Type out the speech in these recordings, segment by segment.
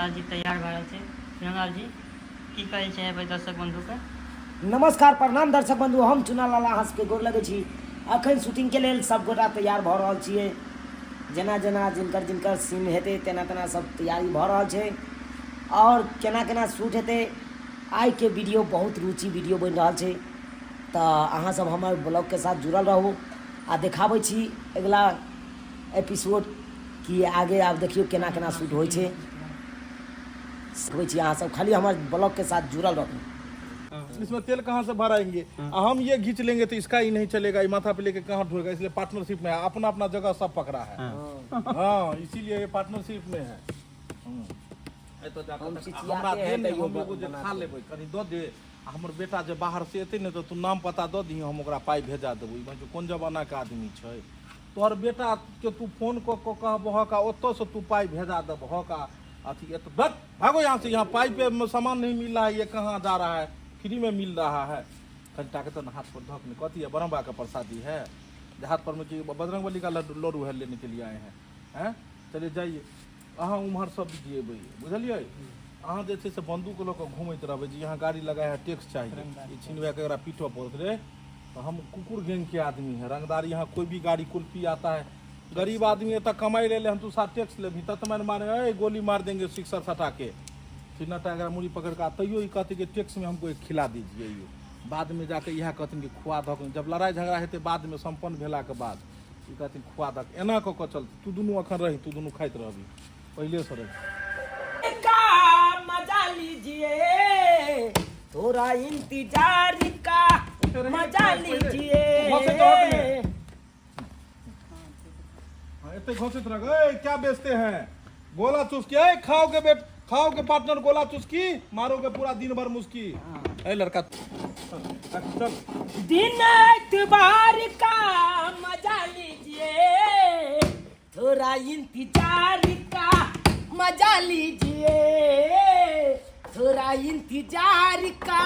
चुनलाल जी तैयार भए रहल छै। चुनलाल जी, की कहै छै एबै दर्शक बंधुके? नमस्कार, प्रणाम दर्शक बंधु, हम चुनालाल अहाँ सबके गोर लगै छी। अखन शूटिंगके लेल सबगोटा तैयार भऽ रहल छियै। जेना जेना जिनकर जिनकर सीन हेतै तेना तेना सब तैयारी भऽ रहल छै आओर केना केना शूट हेतै। आइके वीडियो बहुत रुचि वीडियो बनि रहल छै, तऽ अहाँ सब हमर ब्लॉगके साथ जुड़ल रहू आ देखाबै छी अगिला एपिसोड कि आगे आब देखियौ केना केना शूट होइ छै। देखबै छी, अहाँ सब खाली हमर ब्लॉगके साथ जुड़ल रहू। इसमें तेल कहाँ से भराएंगे? आ हम ये घींच लेंगे तो इसका ही नहीं चलेगा, ये माथा पे लेके कहाँ ढोएगा? इसलिए पार्टनरशिप में है, अपना अपना जगह सब पकड़ा है। हाँ, इसीलिए ये पार्टनरशिप में है। एतऽ जाकऽ हम तऽ चिचियाते हमरा दे हैं ने, तैयो हम एगो जे बनाते खा लेबै, कनि दऽ दे। आ हमर बेटा जे बाहर से एतै ने तऽ तू नाम पता दऽ दीही, हम ओकरा पाइ भेजा देबौ। ई भाइ कोन जमानाके आदमी छै? तोहर बेटाके तू फोन कऽ कऽ कहबहक आ ओतऽसँ तू पाइ भेजा देबहक। आ अथी एत बस भागो यहाँ से, यहाँ पाइ पे सामान नहीं मिल रहा है, ये कहाँ जा रहा है, फ्री में मिल रहा है। कनिटा के तऽ हाथ पर धक ने कथी है? ब्रह्मा का प्रसादी है जे हाथ पर में कि बजरंग बली का लड्डू लड्डू है लेने के लिए आए हैं? हैं, चलिए जाइए। अहाँ उम्हर सब जेबै, बुझलियै? अहाँ जे छै से बंदूक लऽ कऽ घुमैत रहबै जे यहाँ गाड़ी लगाया है, टैक्स चाहिए, ई छिनबा के एकरा पीटऽ पड़त रे। तो हम कुकुर गैंग के आदमी है, रंगदारी। यहाँ कोई भी गाड़ी कुल्फी आता है, गरीब आदमी एतऽ कमाई ले ले, हम तू साथ टैक्स लेबही तत मारि मारे, ए गोली मार देंगे सिक्सर सटा के। फिर एकरा मुड़ी पकड़ के तैयो ई कहते कि टैक्स में हमको एक खिला दीजिए। यो बाद में जाके इएह कहथिन कि खुआ दहक। जब लड़ाई झगड़ा हेतै बाद में, सम्पन्न भेलाके बाद ई कहथिन खुआ दहक। एना कऽ कऽ चलतै। तू दुनू अखन रही, तू दुनू खाइत रहबी, पहिलेसँ रही। का मजा लीजिए, थोड़ा इंतजार का मजा लीजिए। हाँ, एते घोषित रह ए, क्या बेचते हैं? गोला चुस्की। ए खाओगे बेट, खाओगे पार्टनर गोला चुस्की, मारोगे पूरा दिन भर मुस्की। ए लड़का, चल। दिन एतबार का मजा लीजिए, थोड़ा इंतजार का मजा लीजिए, थोड़ा इंतजार का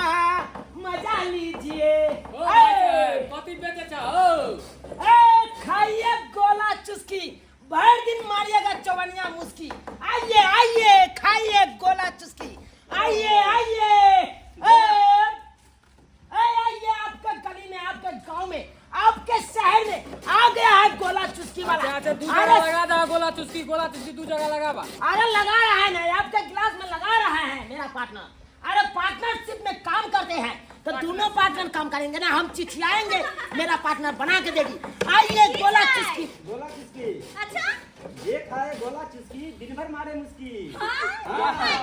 मजा लीजिए। ए, कथी बेचे छ हो? ए, खाइए गोला चुस्की, भर दिन मारिएगा चवनिया मुस्की। आइए आइए, खाइए गोला चुस्की, आइए आइए। ए, ए, आइए, आपके गली में, आपके गांव में, आपके शहर में आ गया है गोला चुस्की वाला। अच्छा अच्छा, दू अरे जगह लगा दा गोला चुस्की। गोला चुस्की दू जगह लगाबा। अरे लगा रहा है ना, आपके गिलास में लगा रहा है मेरा पार्टनर। अरे पार्टनरशिप में काम करते हैं तो दोनों पार्टनर काम करेंगे ना, हम चिचियाएंगे, मेरा पार्टनर बना के देगी। आइए गोला चुस्की। गोला चुस्की। अच्छा। जे खाए गोला चुस्की, दिन भर मारे मुस्की। हाँ,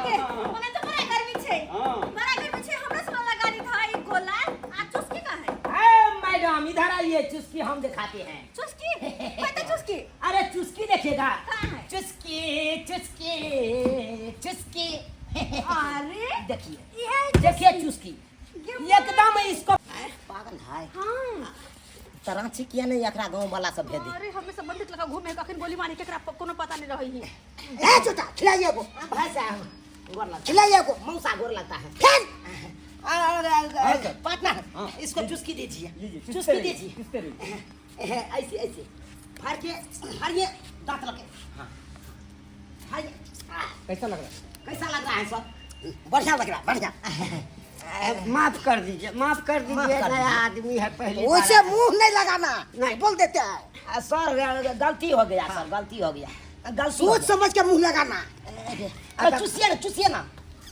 के ओने तो बड़ा गर्मी छै। हाँ। बड़ा गर्मी छै, हमरा सब लगा दी था ई गोला आ चुस्की का है? ए मैडम, इधर आइए, चुस्की हम दिखाते हैं। चुस्की कोई तो चुस्की? अरे चुस्की देखिएगा। कहाँ है? चुस्की चुस्की चुस्की। अरे देखिए। ई है? देखिए चुस्की एकदम इसको पागल है। हाँ। तराची किया नहीं एकरा गांव वाला सब भेज दे। अरे हमें संबंधित लगा घूमे, कखन गोली मारी केकरा कोनो पता नहीं रही है। ए छोटा, खिलाइए को। भाई साहब, गोर लगता। खिलाइए को। मौसा, गोर लगता है। फिर पार्टनर, इसको चुस्की दीजिए। लीजिए। चुस्की दीजिए। चुस्ते रहिए। ऐसे ऐसे फाड़ के, फाड़िए दांत लगे। हाँ, फाड़िए। कैसा लग रहा है? कैसा लग रहा है सर? बढ़िया लग रहा है, बढ़िया। माफ कर दीजिए, माफ कर माफ दीजिए। कर नया दीजिए। आदमी है, पहली बार उसे आया। मुंह नहीं लगाना। नहीं। बोल देते हैं। सर, गलती हो गया सर, गलती हो गया, गलती हो सोच समझ के मुंह लगाना। गया। चूसिए ना, चूसिए ना,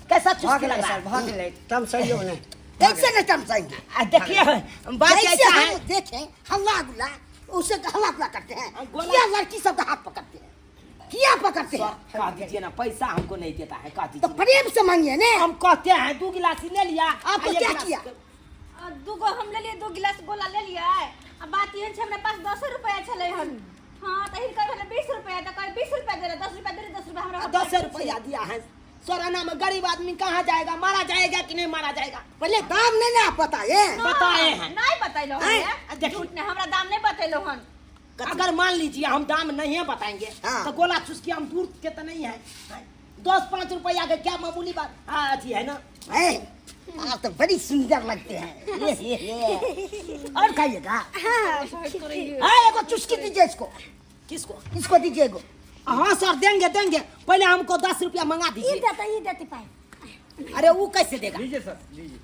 कैसा भऽ चुस्की गेलै लग रहा सर, है? भऽ गेलै, तम सही नहीं। कैसे नहीं तमसाएंगे? देखिए, बात जैसे ऐसा है हम देखें हल्ला गुल्ला, उसे हल्ला गुल्ला करते हैं। गोला- क्या लड़की सब का हाथ पकड़ते हैं, क्या पकड़ते सर हैं? कह दीजिए ना, पैसा हमको नहीं देता है, कह तो दीजिए। प्रेम से मांगिए ना। हम कहते हैं दो गिलास ही ले लिया। आपको आ, एक क्या गिलास- किया? दू गो हम लेलिए, दू गिलास गोला लेलिए। आ बात एहन छै, हमरा पास 10 रुपया छलै हन। हाँ, तऽ हिनकर भेलै 20 रुपया, तऽ कहै 20 रुपया दे, 10 रुपया दे, 10 रुपया हमरा। 10 रुपया दिया है सोराना में, गरीब आदमी कहाँ जाएगा? मारा जाएगा कि नहीं मारा जाएगा? पहले दाम नहीं ना आप बताए। बताए हैं। नहीं बतैलो हन। हैं? ये। देखिए। झूठ नहीं, हमरा दाम नहीं बतैलो हन। अगर मान लीजिए हम दाम नहीं है बताएंगे हाँ। तो गोला चुस्की हम दूर के तो नहीं है, 10 5 रुपया के क्या मामूली बात, हाँ, अच्छी है ना? हैं? आप तो बड़ी सुंदर लगते हैं। ये। और खाइएगा? हाँ। हाँ, एगो चुस्की दीजिए इसको। किसको? इसको दीजिए एगो। हाँ सर, देंगे देंगे, पहले हमको 10 रुपया मंगा ई दीजिए। देते, ई देते पाई। अरे वो कैसे देगा? लीजिए सर, लीजिए।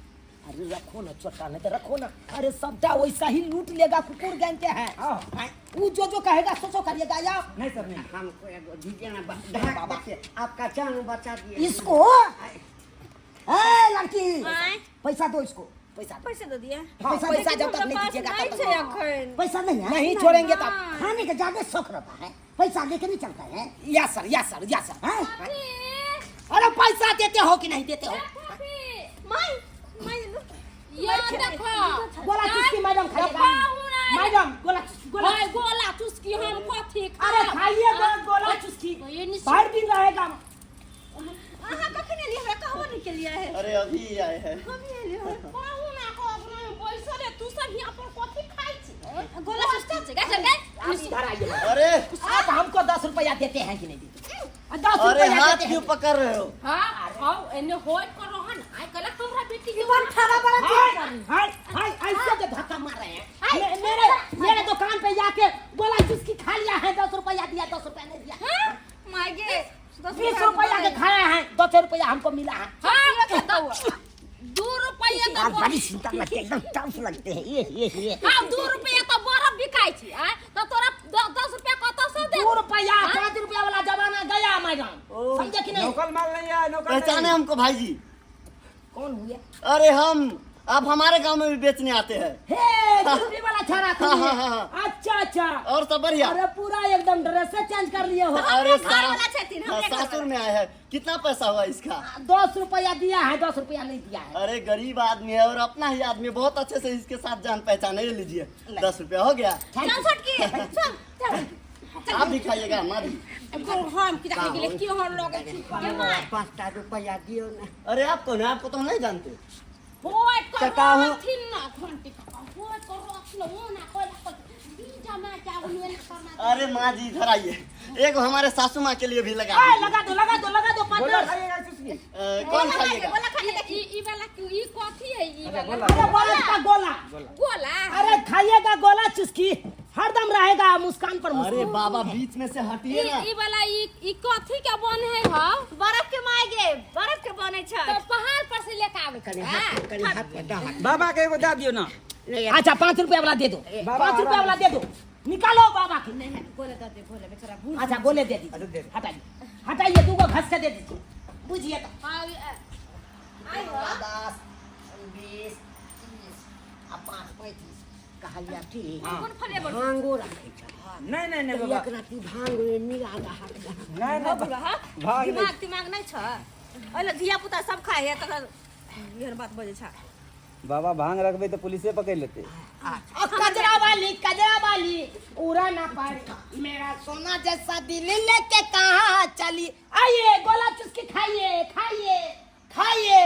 अरे रखो ना छोटा, नहीं तो रखो ना। अरे सबटा वैसा ही लूट लेगा, कुकुर गैंग के हैं। हाँ। वो जो जो कहेगा सो सो करिएगा या नहीं सर, नहीं। हमको एगो दीजिए ना, ढाक देखिए, आपका जान बचा दिए। इसको ए लड़की, आँय? पैसा दो इसको, पैसा दो। पैसा दो दिया। हाँ, पैसा पैसा लेकिन जब तक हमरा नहीं पास दीजिएगा नहीं तब छै तक अखन। पैसा नहीं है? नहीं छोड़ेंगे तब। खाने का ज्यादा शौक रहता है, पैसा लेके नहीं चलता है। Yes sir, yes sir, yes sir. हैं? अरे पैसा देते हो कि नहीं देते हो? माई माई लो। ये देखो गोला चुस्की मैडम खाइएगा। पाहुन मैडम गोला गोला भाई, गोला चुस्की हम कथी अरे खाइए गोला चुस्की, ये नहीं भर दिन रहेगा। अहाँ कखन एलियै? हमरा कहबो नहि केलियै। अरे अभी आए हैं। हम एलियै। पाहुन आ कऽ अपना बैसल है, तू सब यहाँ पर कथी खाइ छी? गोला चुस्की छै, गै, गै, आप इधर आइए। अरे आप हमको 10 रुपया देते हैं कि नहीं देते? 10 अरे रुपया हाथ देते क्यों हैं। पकड़ रहे हो? हाँ, खाओ, एने होय कर रहन, आइ काल्हि हमरा बेटी के इवन खाना बड़ा हाय हाय हाय, ऐसे के धक्का मार रहे हैं। मेरे मेरे दुकान पे जाके गोला चुस्की खा लिया है, 10 रुपया दिया, 10 रुपया नहीं दिया। माय गे, 20 रुपया के खाया है, 10 रुपया हमको मिला है। हाँ, 2 रुपया आज तो बड़ी सुंदर लगते हैं, एकदम टफ लगते हैं। ये हाँ, 2 रुपया तो बर्फ बिकाइ छै, आँय? तऽ तोरा 10 रुपया कतऽ से देत? 2 रुपया 5 रुपया वाला जमाना गया मैडम, समझे कि नहीं? नौकल माल नहीं है, नौकल पहचाने नहीं। हमको भाई जी? कौन हुए? अरे हम, आप हमारे गांव में भी बेचने आते हैं। हे जुलफी वाला छाड़ा हाँ, हाँ, हाँ, हाँ। अच्छा अच्छा, और सब बढ़िया। अरे पूरा एकदम ड्रेस चेंज कर लिए हो। अरे घर वाला छथिन, हाँ, हमरे घर सासुर वाला। में आए हैं। कितना पैसा हुआ इसका? 10 रुपया दिया है, 10 रुपया नहीं दिया है। अरे गरीब आदमी है और अपना ही आदमी है, बहुत अच्छे से इसके साथ जान पहचान है। ये लीजिए, 10 रुपया हो गया। चल छोटकी, चल चल। आप भी खाइएगा, माँ भी। हम की जाने गेलै, केहन लगै छै? 5 रुपया दियो ना। अरे आप कौन है? आपको तो हम नहीं जानते। होय कर कका हूँ। रहथिन ना, घंटी कका, होय कर रहथिन, ओ ना कोइला कर, बीजा में चावल ना करना। अरे माँ जी इधर आइए, एक हमारे सासू माँ के लिए भी लगा ए, दीजिए। लगा दो, लगा दो, लगा दो गोला पार्टनर। खाइएगा चुस्की? कौन खाइएगा? गोला खा के देखी। ई वाला क्यों, ई कथी है ई वाला? अरे बर्फ का गोला। गोला। अरे खाइएगा गोला चुस्की, हरदम रहेगा मुस्कान पर मुस्कान। अरे बाबा बीच में से हटिए ई ना। ई वाला ई कथी के बन है हौ? बर्फ के माय गे, बर्फ के बनै छै। तो पहाड़ पर से लेके आबै छै। कनी हाथ, कनी हाथ पर दहा। बाबा के एगो दे दियो ना। नहीं, अच्छा 5 रुपया वाला दे दो, बाबा, 5 रुपया वाला दे दो, निकालो बाबा के। नहीं, गोला दे दे, गोला बेचारा भूल। अच्छा गोले दे दीजिए, अच्छा, दे दे। हटाइए हटाइए, 2 गो घस के दे दीजिए, बुझिए तो। हाँ, 10 20 30 आ 5 35 कहलिया की कोन फले बड़? भांगो रखै छै। नहीं नहीं नहीं बाबा, एक राति भांग में मिला दहा। नहीं नहीं बुढ़ा, भाग नहीं। दिमाग तिमाग नहीं छ। ओइला धिया पुता सब खाइ है, तकर एहन बात बजै छ। बाबा भांग रखबे तो पुलिसे पकड़ लेते। और कजरा वाली, कजरा वाली उड़ा ना पारी, मेरा सोना जैसा दिल लेके कहाँ चली। आइए गोला चुस्की खाइए खाइए खाइए।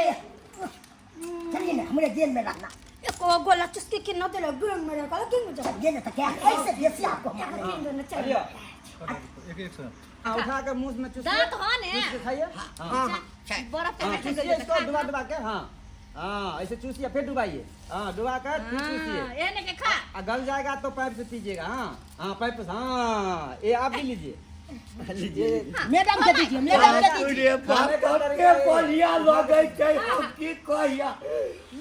चलिए ना, हमारे जेल में रहना। एको गोला चुस्की के न देलो, गुरु मेरे कहलो किन मुझे। जेल में तो क्या ऐसे बेसी आपको मारे। किन दो न चल। एक एक सेकंड। हाँ, उठा के मुंह में चुस्की। दांत हो ने। चूस के खाइए। हाँ हाँ बर्फ के हाँ, बैठे चूसिए इसको डुबा डुबा के। हाँ हाँ, ऐसे चूसिए फिर डुबाइए। हाँ, डुबा कर फिर चूसिए। हां, एने के खा। आ गल जाएगा तो पाइप से पीजिएगा। हाँ हाँ, पाइप से। हाँ, ये आप भी लीजिए लीजिए। मैडम के दीजिए, मैडम के दीजिए। खाने का तरीका ये- बढ़िया लगै छै, हम की कहिया,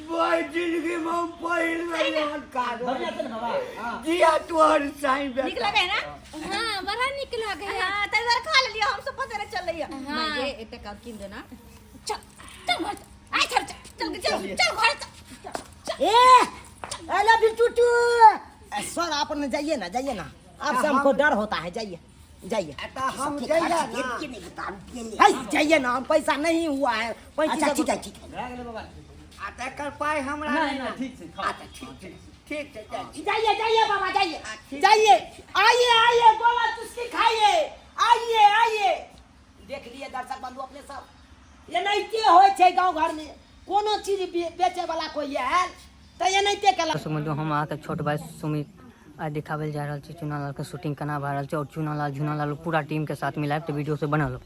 बड़ जिंदगी में हम पहिल बेर एहन काज बढ़िया छै ने बाबा? हाँ। जिया तोहर साईं नीक बेटा। लगे ना? हाँ, बड़ा नीक लगे है। हां, तै दुआरे खा लेलियै, हम सब पते चल रही है। हाँ। माय गे, एक टका किन देना। चल चल घर, आइ चल चल चल चल घर चल। ए I love you Tutu. Sir आप न जाइए ना, जाइए ना, आपसे हमको डर होता है, जाइए जाइए। तो हम जइया ना। के नहीं बता रुपये ले। हाय जाइए ना, हम पैसा नहीं हुआ है। 35 अच्छा ठीक है, ठीक है। भए गेलै बाबा। आ तकर पाइ हमरा नहीं नहि नहीं, ठीक छै, खाओ। अच्छा ठीक छै, ठीक छै, जाइ छी। जाइए जाइए बाबा, जाइए जाइए, आइए आइए गोला चुस्की खाइए, आइए आइए। देख लिए दर्शक बंधु अपने सब, एनाहिते होइ छै गाँव घर में, कोनो चीज बेचे वाला कोई आयल तऽ एनाहिते केलक। दर्शक बंधु, हम अहाँके छोट भाई सुमित आइ देखाबै जा रहल छी चुनालाल के शूटिंग केना भए रहल छै और चुनालाल झुनालाल पूरा टीम के साथ मिलायब, तऽ वीडियो से बनल।